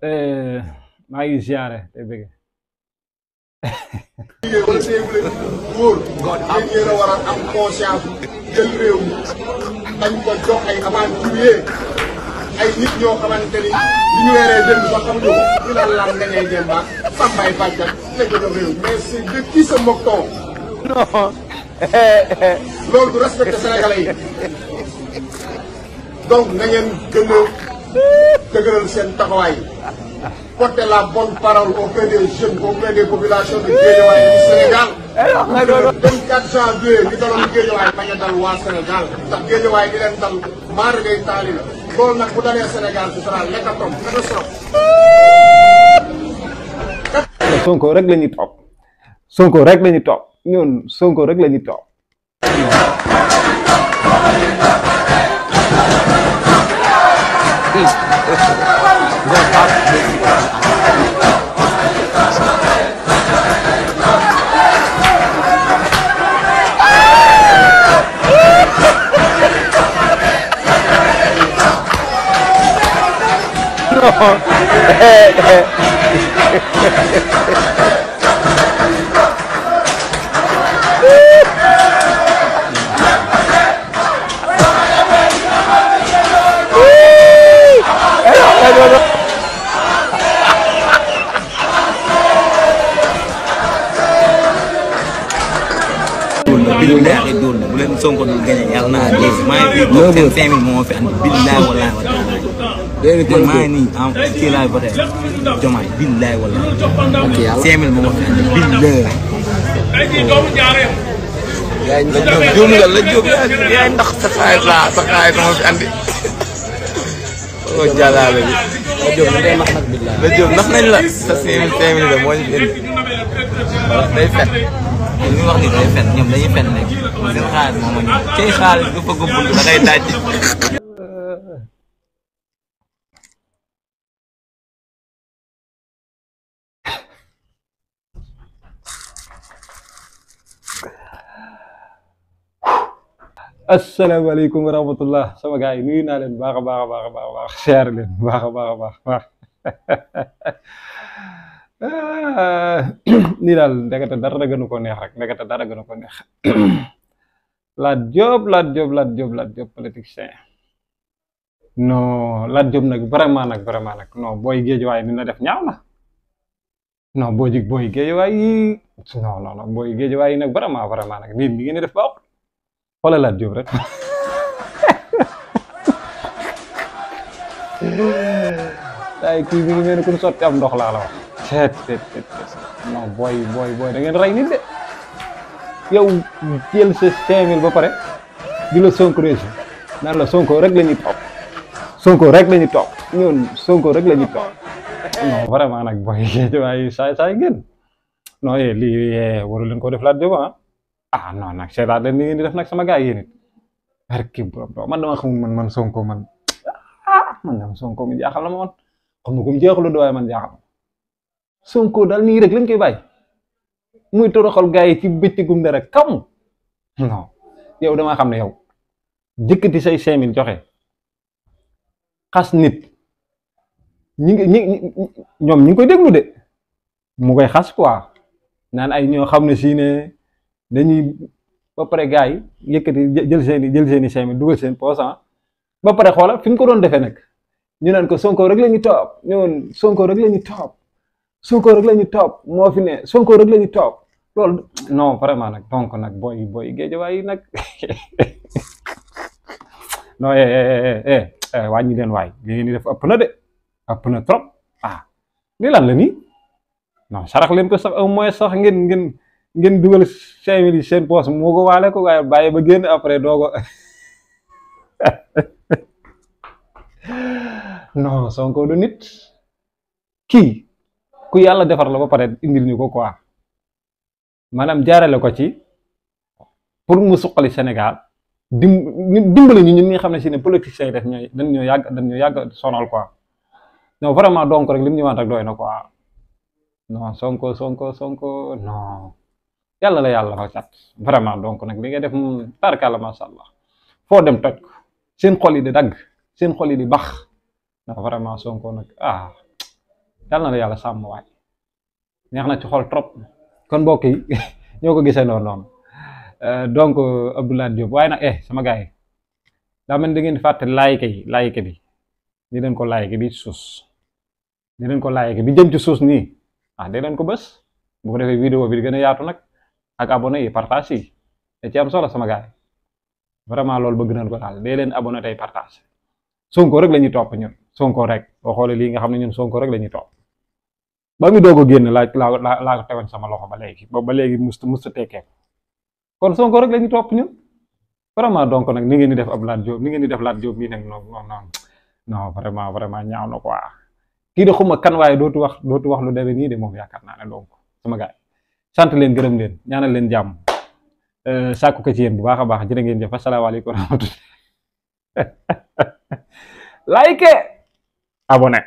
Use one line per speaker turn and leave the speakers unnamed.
Eh, maa ngi ziare te bëgg.
jigéen wala téyewu leen góor yéen yéen a war a am conscience jël réew mi dañ ko jox ay aventurier ay nit ñoo xamante ni li ñu weeree dënd sax xamuñu ko ñu naan laan ngañee Demba Sambay Bàjjan lañ ko jox réew mais c'est de qui se moque-t-on loolu du respecté Sénégalais yi donc na ngeen gën a dëgëral seen taxawaay porter la bonne parole auprès des jeunes, auprès des populations de Guédiawaye du Sénégal. Le 24 janvier ñu daloon Guédiawaye bañ a dal waa Sénégal ndax Guédiawaye di leen dal maar ngay taali la loolu nag bu dalee Sénégal ce sera l'hécatombe catastrophe.
Sonko rek la ñuy topp Sonko rek la ñuy topp ñun Sonko rek la ñuy topp.
billahi dul bu leen Sonko dul gagné yàlla naa dee maa ngi fi toog seen 5000 moo fi andi billahi wallahi wa taala man maa ngi nii en kii laay voté Diomaye billahi wallahi 5000 moo fi andi billahi la jóg yaay ndax sa xaay moo fi andi o jàllale bi la jóg ndax nañ la sa 5000 la moo ñu fi indi day fet ñu wax ni day fen ñoom dañuy fen rek seen xaalis moom a ñu cay xaalis du fa gumbul da ngay daj
asalaamaaleykum wa rahmatullah sama gars yi nuyu naa leen baax a baax a baax a baax a baax seer leen baax a baax a baax nii daal ndekete dara gënu ko neex rek ndekete dara gënu ko neex Lat Diop politicien non Lat Diop nag vraiment nag non booy Géejawaay ni na def ñaaw na non booy Géejawaay yi non booy Géejawaay yi nag vraiment nag nii mi ngeen di def baaxul xoolal Lat Diop rek ay kii mi ngi mel ni ku sotti am ndox laa la wax non booy da ngeen rey nit de yow jël sa 5000 ba pare di la Sonko rési naan la Sonko rek la ñuy topp Sonko rek la ñuy topp ñun Sonko rek la ñuy topp non vraiment nag booy waaye saay ngeen non lii waru leen ko def Lat Diop non nag seetaat leen ni ngeen di def nag sama gars yi yéen it barki borom man dama xamul man Sonko man dama Sonko mi jaaxal na ma man xam nga ko mu jeexalu waaye man jaaxal Sonko daal nii rek lañ koy bàyyi muy toroxal gars yi ci bëccëgum dara kam non yow damaa xam ne yow jëkkati say 5000 joxe xas nit ñoom ñi ngi koy déglu de mu koy xas quoi naan ay ñoo xam ne si ne dañuy ba pare gars yi yëkkati jël seeni 5000 dugal seen poche ba pare xoola fi ñu ko doon defee nag ñu naan ko Sonko rek la ñu topp ñoon Sonko rek la ñu topp Sonko rek la ñu topp moo fi ne Sonko rek la ñu topp loolu non vraiment nag donc nag booy Géejawaay yi nag non wàññi leen waay li ngeen di def ëpp na de ëpp na trop lii lan la nii non sarax leen ko sax au moins sax ngeen dugal 5000 yi seen poche moo ko waale ko waaye bàyyi ba génn après doogo non Sonko du nit kii ku yàlla defar la ba pare indil ñu ko quoi maanaam jaarale ko ci pour mu suqali Sénégal dimbali ñu ñun ñi xam ne si ne politiciens yi def dañ ñoo yàgg sonal quoi non vraiment donc rek li mu ñu want rek doy na quoi non Sonko non yàlla la yàlla fa cat vraiment donc nag li ngay def moom tarkala masha Allah foo dem toj seen xol yi di dagg seen xol yi di bax ndax vraiment Sonko nag yàlla na la yàlla sàmm waay neex na ci xol trop kon mbokk yi ñoo ko gisee noonu donc Abdoulaye Diop waaye nag sama gars yi daa mel da ngeen di fàtte like bi di leen ko like bi suus di leen ko like bi jëm ci suus nii di leen ko bës bu ko defee vidéo bi di gën a yaatu nag ak abonné yi partage yi da ci am solo sama gars yi vraiment loolu bëgg nañ ko daal dee leen abonné tey partage Sonko rek la ñuy topp ñun Sonko rek boo xoolee lii nga xam ne ñun Sonko rek la ñuy topp ba mu doog a génn laa ko tegoon sama loxo ba léegi ba léegi musta tekkee kon Sonko rek la ñuy topp ñun vraiment donc nag ni ngeen di def ab Lat Diop ni ngeen di def Lat Diop bii nag non vraiment ñaaw na quoi kii de xuma kan waaye dootu wax lu demee nii de moom yaakaar naa ne donc sama gars sant leen gërëm leen ñaanal leen jàmm sàkku ko ci yéen bu baax a baax jërë ngeen jëf asalaamaaleykum wa rahmatulah like abonné